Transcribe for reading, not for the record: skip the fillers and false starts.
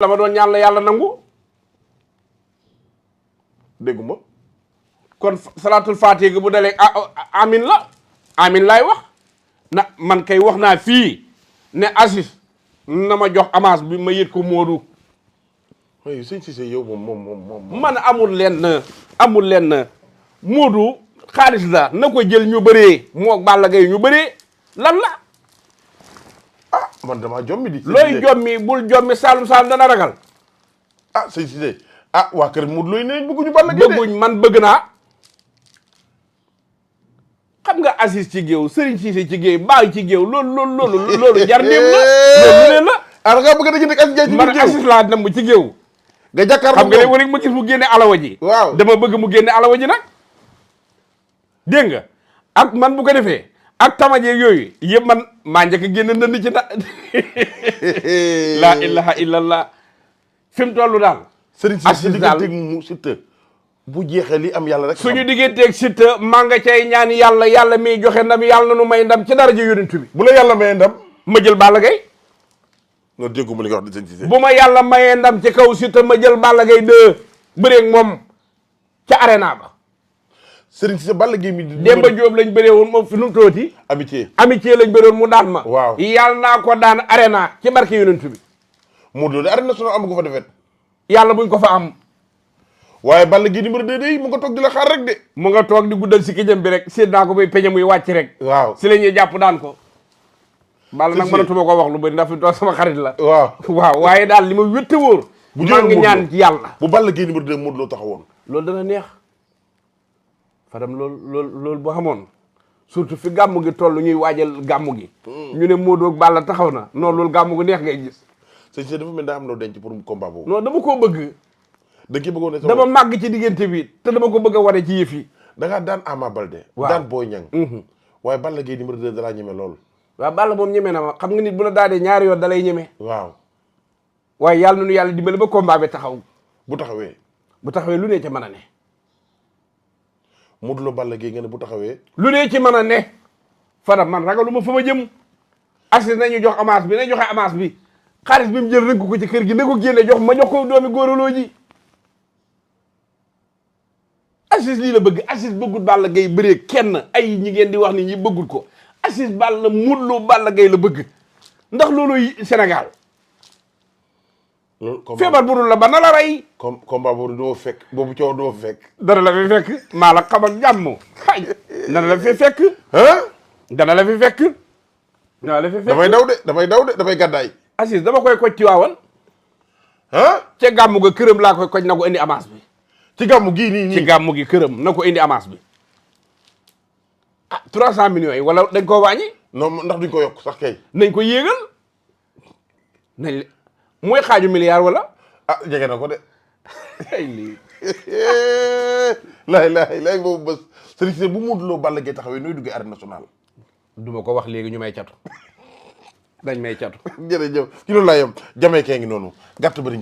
la ma doon ñaan la yàlla nangu dégguma kon salaatul faatiha gi bu dalee amin la amin laay wax na man kay wax naa fii ne Aziz na ma jox avance bi ma yët ko Modou. oui sëñ Cissé yow moom. man amul lenn Modou xaalis la na ko jël ñu bëree moo Balla Gaye ñu bëree lan la. ah man damaa jommi di. looy jommi bul jommi Saalum Saalum dana ragal. ah sëñ Cissé ah waa kër Modou looy ne bëgguñu Balla Gaye de bëgguñ man bëgg naa. xam nga Aziz ci géew Serigne Cissé ci géew Baye ci géew loolu jar ndéem la loolu leen la. ah nga bëgg a dëgg Aziz Ndiaye ci man Aziz laa nam ci géew. nga jàkkaarloo xam nga ne rek ma gis mu génne alawa ji. waaw dama bëgg mu génne alawa ji nag. dégg nga ak man bu ko defee ak tamaje yooyu yëpp man maa njëkk a génne ndënd ci na. laa ilaha illallah fi mu toll daal. Serigne Cissé digganteeg mu Siteu bu jeexee li am yàlla rek. suñu digganteeg Siteu maa nga cay ñaan yàlla miy joxe ndam yàlla na nu may ndam ci daraja yonent bi. bu la yàlla mayee ndam. ma jël Balla Gaye. non dégguma li nga wax de Serigne Cissé. bu ma yàlla mayee ndam ci kaw Siteu ma jël Balla Gaye 2 bëreeg moom ca arena ba. Serigne Cissé Balla Gaye mi. Demba Diop lañ bëree woon moom fi nu mu tooti. amitié lañ bëree woon mu daan ma. waaw yàlla naa ko daan arena ci barke yonent bi. Modou de arène nationale am ko fa defet. yàlla buñ ko fa am. waaye Balla Gaye numéro 2 day mu nga toog di la xaar rek de. mu nga toog di guddal si kijam bi rek séet naa ko bay peñe muy wàcc rek. waaw si la ñuy jàpp daan ko. Balla nag mënatuma ko wax lu bëri ndax fi toog sama xarit la. waaw waaye daal li ma wétte wóor. bu maa ngi ñaan ci yàlla. bu Balla Gaye numéro 2 Modou Lo taxawoon. loolu dana neex. Fadam loolu boo xamoon surtout fi gàmmu gi toll ñuy waajal gàmmu gi. ñu ne Modou ak Balla taxaw na non loolu gàmmu gu neex ngay gis. sëñ Cissé dafa mel daa am loo denc pour combat boobu. non dama koo bëgg. da nga bëggoon ne dama màgg ci diggante bi te dama ko bëgg a wane ci yëf yi. da ngaa daan Ama Baldé. waaw daan Boy Niang. waaye Balla Gaye numéro 2 dalaa ñeme lool. waaw Balla moom ñeme na ma xam nga nit bu la daanee ñaari yoon dalay ñeme. waaw. waaye yàlla nu yàlla dimbali ba combat bi taxaw. bu taxawee lu ne ci mën a ne. Modou Lo Balla Gaye nga ne bu taxawee. lu ne ci mën a ne. Fadam man ragaluma fa ma jëm. Aziz nañu jox avance bi nañ joxe avance bi. xaalis bi mu jël rënk ko ci kër gi ne ko génne jox ma jox ko doomi góoraloo ji. Aziz lii la bëgg Aziz bëggul Balla Gaye bëree kenn ay ñi ngeen di wax ni ñi bëggul ko Aziz Balla Modou Lo Balla Gaye la bëgg ndax looluy Sénégal. loolu feebar bu dul la ba na la rey. combat boobu doo fekk boobu coow doo fekk. dana la fi fekk maa la xam ak jàmm xay dana la fi fekk. dana la fi fekk. dana la fi fekk damay daw de damay gàddaay. Aziz dama koy koj ci waawal. ca gàmmu ga këram laa koy koj na ko indi avance bi. ci gàmmu gii nii ci gàmmu gi këram na ko indi avance bi. 300 millions yi wala dañ koo wàññi. non ndax duñ ko yokk sax kay. nañ ko yéegal. nañ mooy xaaju milliard wala. jege na ko de. ay lii. laay boobu bés. Serigne Cissé bu Modou Lo Balla Gaye taxawee nuy duggee arène nationale. duma ko wax léegi ñu may catu. dañ may catu. jërëjëf ci loolu laa yem jamee kee ngi noonu gàtt bëri